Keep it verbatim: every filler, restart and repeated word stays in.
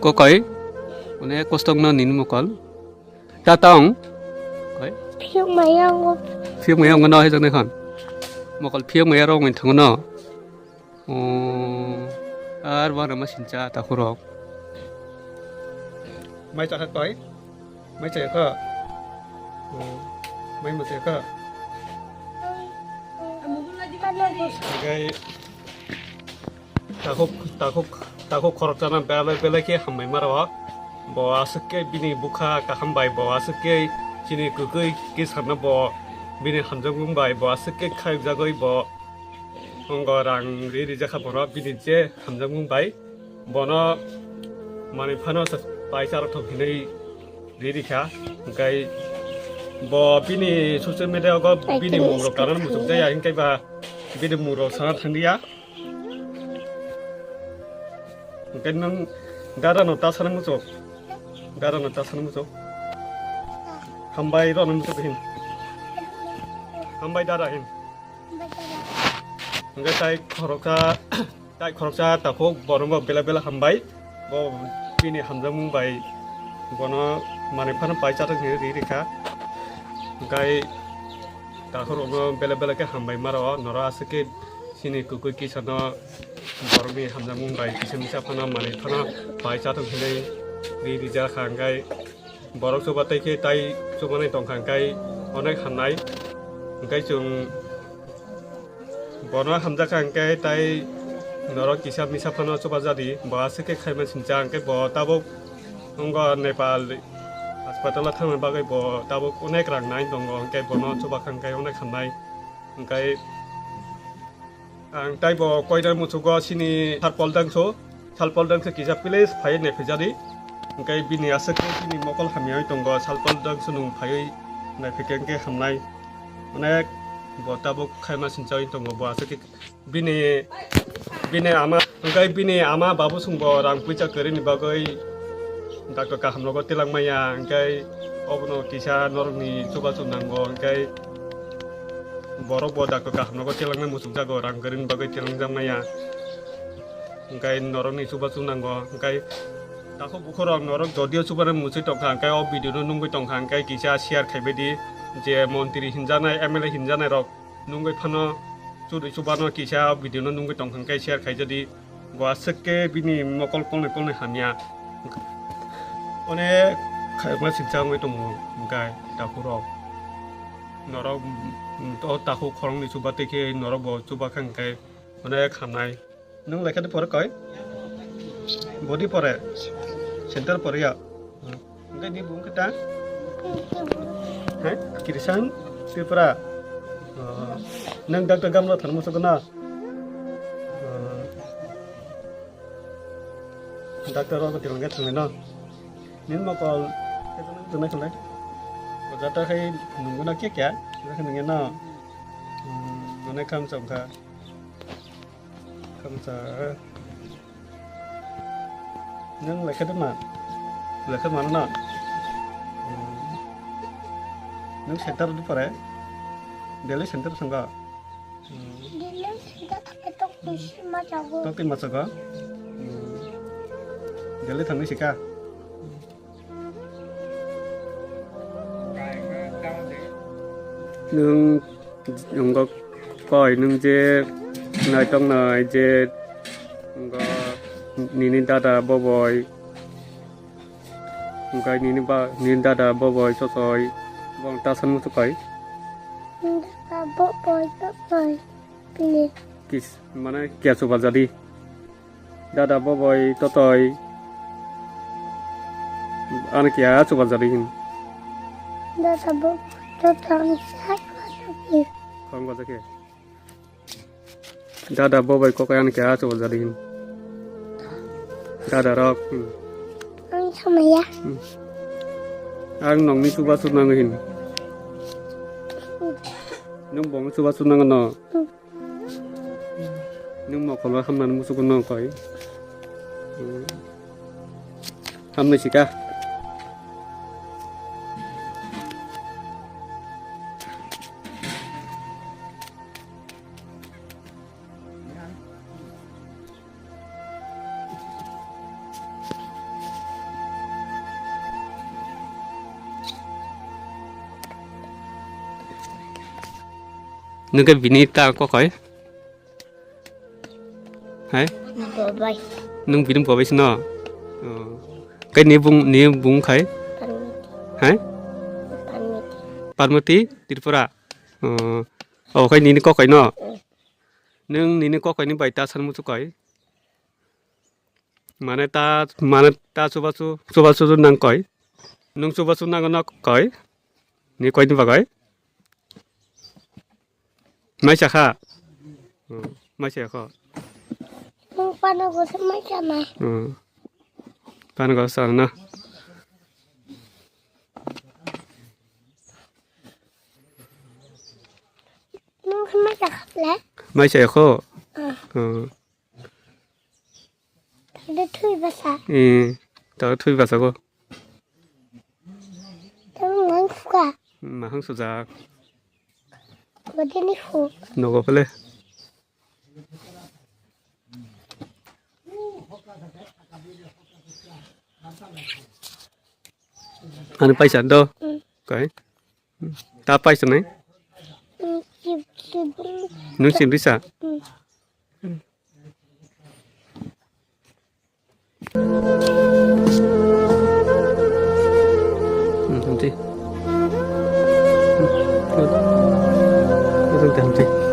Bo koi. Onek kosto wngno nini mokol. Ta tong. Koi. Phiyok maya wngno. Phiyok maya wngno hai jani khon. Mokol phiyok maya rok wngwi thango no. Oh, ar bo rama sincha takhurok. Mai chakha koi? Mai chaya kha? Oh, mai mo chaya kha? Gai takhuk, takhuk, takhuk khorok chana belai belai khe hambai maro. Bo aswk khe bini bukha kaham bai, bo aswk khe chini kwkwi khe sanna bo bini hamjakmung bai, bo aswk khe khaijagwi bo. Ongo rang ri rijak kha bono bini je hamjakmung bai. Bono manwi phano sa paisa rok thok hinwi ri rikha. Hwnkhe bo bini social media o bini mung rok kana muchuk jaya, hwnkhe ba bini mung rok sana thangya. Hwnkhe nwng dada no ta sana muchuk. Dada no ta sana muchuk. Hambai rok no muchuk hin. Hambai dada hin. Hwnkhe tai khoroksa, tai khoroksa takhuk borok bo belai belai hambai. Bo bini hamjakmung bai bono manwi phano pai chathok hinwi ri rikha. Hwnkhe takhuk rokno belai belai khe hambai maro. Norok aswk khe chini kwkwi kisa no borokni hamjakmung bai kisa misa phano manwi phano pai chathok hinwi ri rijak kha. Hwnkhe borok chuba tei khe tai chubanai tongkha, hwnkhe onek hamnai. Hwnkhe chwng bono hamjakha, hwnkhe tai norok kisa misa phano chuba jadi, bo aswk khe khaima sincha, hwnkhe bo tabuk wngkha Nepal hospital o thangna bagwi bo tabuk onek rang nai tongo, hwnkhe bono chuba kha, hwnkhe onek hamnai. Hwnkhe ang taibo koina muchugo sini Salpol Dangso, Salpol Dangso kisa please phai naiphai jadi. Hwnkhe bini aswk khe bini mokol hamya oi tongo, Salpol Dangso nwng phaiwi naiphai khe hwnkhe hamnai. Onek bo tabuk khaima sincha oi tongo, bo aswk khe bini, bini ama, hwnkhe bini ama babu songbo rang puisa kwrwini bagwi doctor kaham rogo tilangmaya, hwnkhe obono kisa norokni chubachu nango, hwnkhe borok bo doctor kaham rogo tilangna muchungjago, rang kwrwini bagwi tilangjakmaya, hwnkhe norokni chubachu nango, hwnkhe takhuk bukhurok norok jodio chubana muchwi tongkha, hwnkhe o video no nungwi tongkha, hwnkhe kisa share khaibaidi je montri hinjaknai, M L A hinjaknai rok nungwi phano chudui chubano kisa video no nungwi tongkha, hwnkhe share khaijadi. Bo aswk khe bini mokol kolnwi kolnwi hamya. Onek khaima sincha wngwi tongo, hwnkhe takhurok. Norok, mm, o takhuk khoroknwi chuba tei khe norok bo chuba kha hwnkhe onek hamnai. Nwng lekha de pore koi? Body pore? Center pore ya? Hwnkhe ni bung khe ta? He? Kirisang Tripura. Oh. Nwng doctor gamla thang muchuk na? Oh. Doctor rok tilang khe thangwi no. Nini mokol khe tunai khalai. Jata khai nunguna khe kya? Khe nungya no. Hmm, mane kham cham kha. Kham cha. Nwng lekha de ma? Lekha mano na? Hmm. Nwng center di pore? Delhi center sangha? Hmm. Delhi center thangwi tok twi si ma chago. Tok twi ma chago? Hmm. Delhi thangwi sika? Nwng wngkha koi, nwng je naitok nai je wngkha nini dada boboi, wngkha nini ba, nini dada boboi sosoi, bong ta san muchuk koi. Dada boboi sosoi, please. Kis, mane kya chuba jadi? Dada boboi totoi. Ano kya chuba jadi hin? Dada boboi totoi. Kong baja khe. Dada boboi kokai ano kya chuba jadi hin? Dada rok. Hmm. Ang samaya. Hmm. Ang nongni chuba chunang hin. Nung bong chuba chunang no. Hmm. Nwng mokolo hamnani muchukgo nw koi. Hamnai sika. Nung khe bini ta kokoi? Hai? Bobai. Nung bini bobai sino? Oh. Kai ni bung, ni bung khai? Parmiti. Hai? Parmiti. Parmiti Tripura. Oh. Oh, kai nini kokoi no? Mm. Nung nini kokoi ni bai ta san muchukoi? Mane ta, mane ta chubachu, chubachu nang koi. Nung chubachu nang no koi. Ni koi ni bagoi? Maisa kha. Hmm, maisa kho. Nung pano go se maisa nai. Hmm. Pano go sa na. Nung khe maisa kha le? Maisa kho. Ah. Hmm. Tado thui basa. Eh, tado thui basa go. Tado ngang suka. Mahang sujak. Bodini hu. Nogo pele. Ani paisa do. Mm. Kai. Ta paisa nai. Mm, sib, sib. Nung sib risa. Mm. Hmm, hamti. Hmm, good. Good, hamti, hamti.